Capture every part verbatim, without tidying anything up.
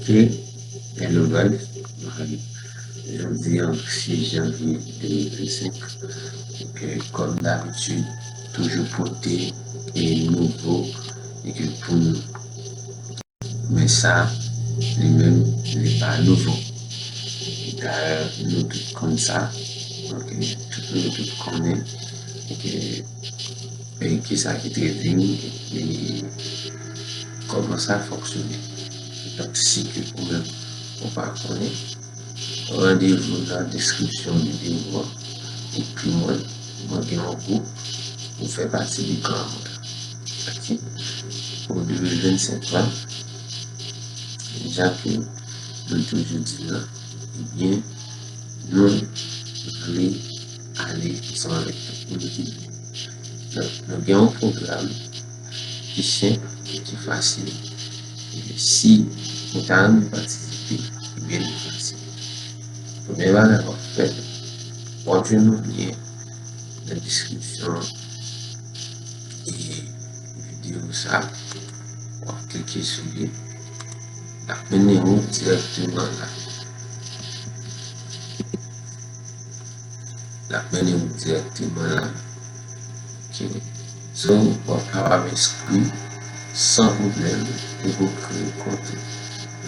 Ok, hello guys. Jodi a sis janvye de mil vennsenk. Ok, kòm dabitid, toujou pote e nouvo e ke pou nou. Men sa, li menm, li pa nouvo. Dayè, nou tout konn sa. Ok, tout nou tout konnen. Ok, e kisa ki trading, e kòman sa fonksyone. Donk, si ke ou menm ou pa konnen, randevou nan deskripsyon videyo a. Ekri mwen, mwen gen yon gwoup, ou fè pati de klan mwen. Ok? Pou de mil vennsenk la, jan ke nou toujou di l la, ebyen, nou vle ale ansanm avèk tout moun ki vle. Donk, nou gen yon pwogram ki senp, ki fasil. E si ou ta renmen patisipe, ebyen li fasil. Premye bagay w ap fè, w ap jwenn yon lyen nan deskripsyon e videyo sa, w ap klike sou li, l ap mennen ou dirèkteman la. L ap mennen ou dirèkteman la. Ok. So, w ap kapab enskri san pwoblèm e pou kreye kont ou.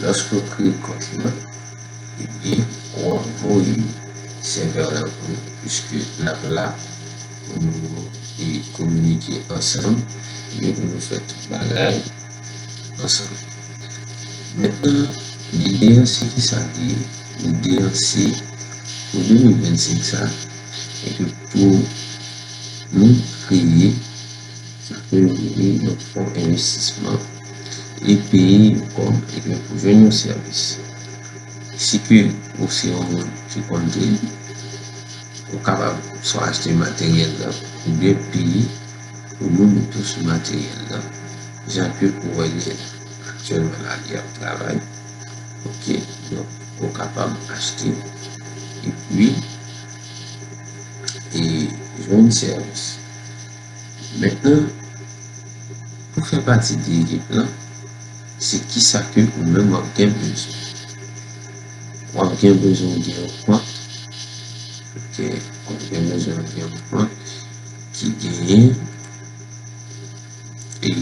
Lòske w kreye kont ou lan, ebyen, w ap voye sèvè lan pou nou, piske l ap la pou nou e kominike ansanm, e pou nou fè tout bagay ansanm. Mentnan, lide an se kisa li ye? Lide an se pou de mil vennsenk sa, e ke pou nou kreye sa ke nou rele yon fon envestisman e peye yon kòb e ke pou jwenn yon sèvis. Si ke ou se yon moun ki konn trade, ou kapab swa achte materyèl la oubyen peye pou nou mete w sou materyèl la, jan ke ou wè li aktyèlman la, li ap travay. Ok, donk, ou kapab achte epi e jwenn sèvis. Mentnan, pou fè pati de ekip lan, se kisa ke ou menm w ap gen bezwen. W ap gen bezwen gen yon kont. Ok, w ap gen bezwen gen yon kont ki genyen e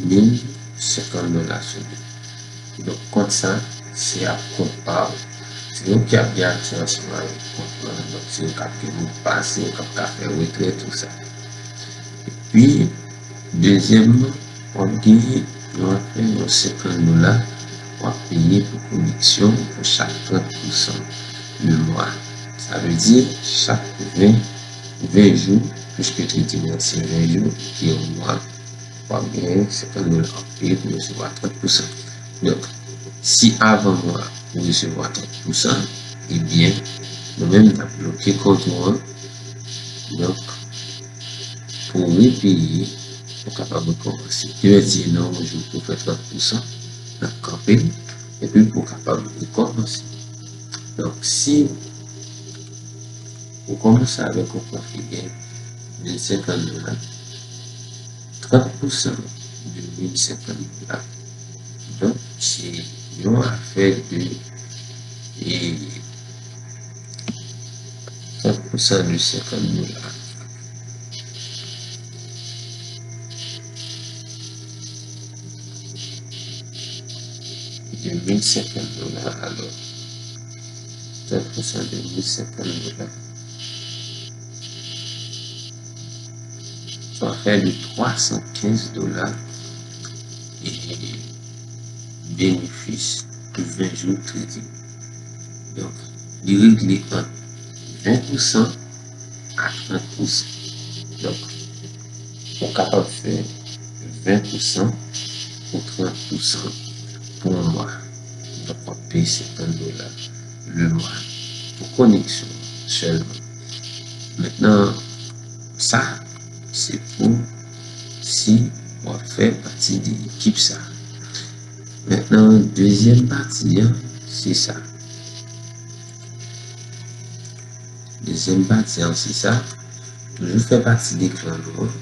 mil senkant dola sou li. Donk, kont sa, se ap kont pa w. Se nou ki ap gen aksè ansanm avèk kont lan. Donk, se yo k ap gen mo de pas, se yo k ap ka fè retrè, tou sa. Epi, dezyèmman, w ap genyen yon afè yon senkant dola w ap peye pou koneksyon pou chak trant pousan le mwa. Sa vle di, chak ven, ven jou, piske trading lan se ven jou, ki yon mwa, w ap genyen senkant dola w ap peye pou resevwa trant pousan. Donk, si avan mwa ou resevwa trant pousan, ebyen, nou menm n ap bloke kont ou an. Donk, pou w repeye, ou kapab rekòmanse. Demen si nan yon jou pou fè trant pousan, n ap kanpe l, epi pou w kapab rekòmanse. Donk, si ou kòmanse avèk yon kont ki gen mil senkant dola, trant pousan de mil senkant dola. Donk, se yon afè de, e, trant pousan de senkant dola. De mil senkant dola, alò. Trant pousan de mil senkant dola. Sa fè de twa san kenz dola e benefis pou ven jou trading. Donk, li regle ant ven pousan a trant pousan. Donk, ou kapab fè ven pousan ou trant pousan pou yon mwa. Donk, w ap peye senkant dola le mwa pou koneksyon sèlman. Mentnan, sa, se pou si w ap fè pati de ekip sa. Mentnan, dezyèm pati an, se sa. Dezyèm pati an, se sa. Toujou fè pati de klan nou an.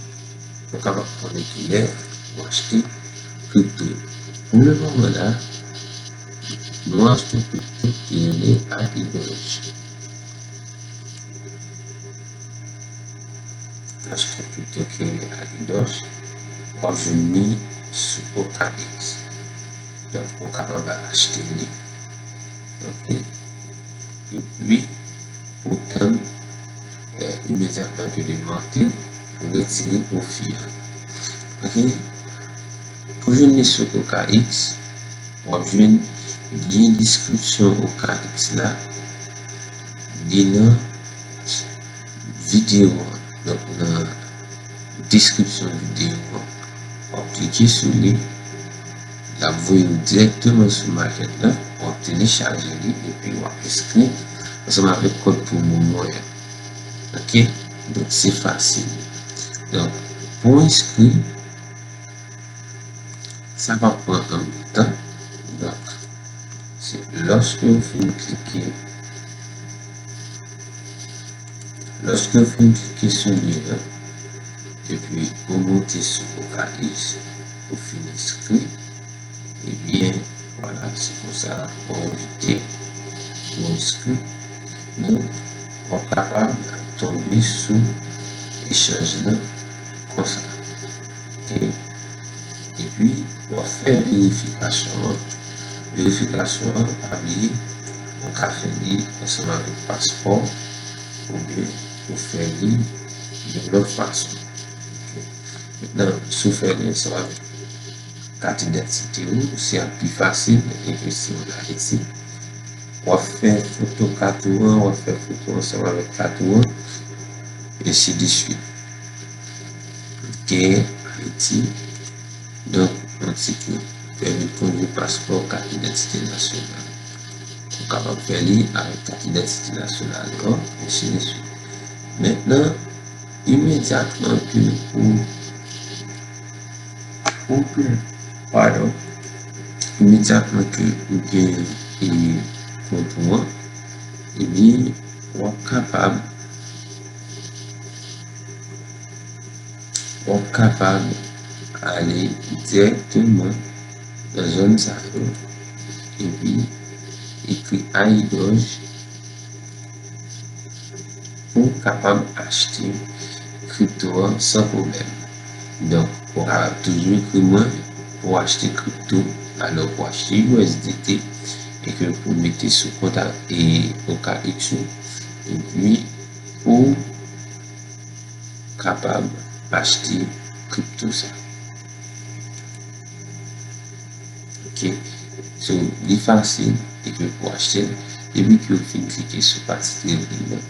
Ou kapab konnen kilè ou achte kripto yo. Pou le moman la, nou achte yon kripto ki rele Agidoge. Achte kripto ki rele Agidoge, w ap jwenn li sou O K X. Donk, ou kapab al achte li. Ok. Epi, ou tann, eh, imedyatman ke li monte, ou retire pwofi a. Ok. Pou jwenn li sou O K X, w ap jwenn lyen deskripsyon O K X la, li nan videyo an. Donk, nan deskripsyon videyo an, w ap klike sou li, l ap voye w dirèkteman sou makèt la, w ap telechaje li, epi w ap enskri ansanm avèk kòd pwomo mwen an. Ok? Donk, se fasil. Donk, pou enskri, sa p ap pran anpil tan. Donk, se lòske w fin klike, lòske w fin klike sou lyen an, epi ou monte sou O K X, ou fin enskri, ebyen, vwala, se konsa, ou envite, ou enskri. Donk, w ap kapab tonbe sou echanj lan konsa. Ok? Epi, w ap fè verifikasyon an. Verifikasyon an, pa bliye, ou ka fè li ansanm avèk paspò, oubyen ou fè li yon lòt fason. Ok? Mentnan, si w fè li ansanm avèk kat idantite w, se ap pi fasil ke si w ann Ayiti. W ap fè foto kat ou an, w ap fè foto ansanm avèk kat ou an, ensi de swit. Ok, Ayiti. Donk, yon ti kou. Pèmi de kondwi, paspò, kat idantite nasyonal. Ou kapab fè li avèk kat idantite nasyonal ou an, ensi de swit. Mentnan, imedyatman ke ou, ou gen, padon, imedyatman ke ou gen, e, kont ou an, ebyen, w ap kapab, w ap kapab ale dirèkteman nan zòn sa yo, epi ekri Agidoge pou w kapab achte kripto an san pwoblèm. Donk, ou kapab toujou ekri mwen pou w achte kripto, alò pou w achte U S D T, e ke pou w mete sou kont a, e, O K X ou, epi ou kapab achte kripto sa. Ok. So, li fasil, epi pou achte l, depi ke w fin klike sou pati trading nan,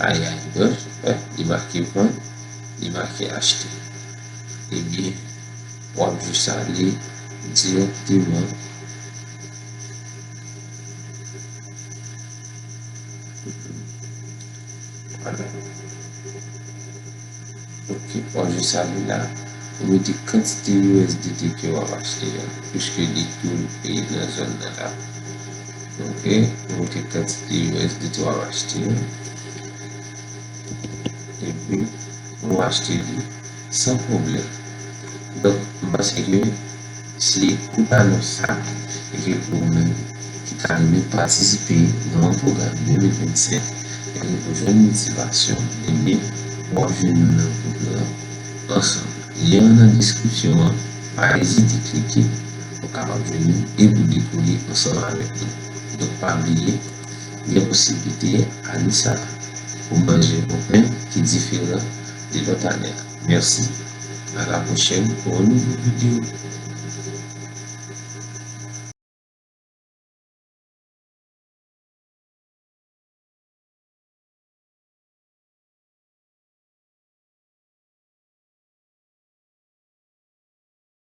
Agidoge, wè, li make vann, li make achte. Ebyen, w ap jis ale dirèkteman. Vwala. Ok, w ap jis ale la, ou mete kantite U S D T ke w ap achte a, piske li tou e nan zòn nan la. Ok, ou mete kantite U S D T w ap achte a. Epi, ou achte li san pwoblèm. Donk, m panse ke se kout anons sa, e ke pou ou menm ki ta renmen patisipe nan yon pwogram de mil vennsenk, e ke pou jwenn motivasyon, ebyen, w ap jwenn nou nan gwoup lan ansanm. Lyen an nan deskripsyon an, pa ezite klike, ou kapab jwenn nou e pou dekole ansanm avèk nou. Donk, pa bliye, gen posiblite ane sa a pou manje yon pen ki diferan de lòt ane a. Mèsi. À la prochaine pour un nouveau vidéo.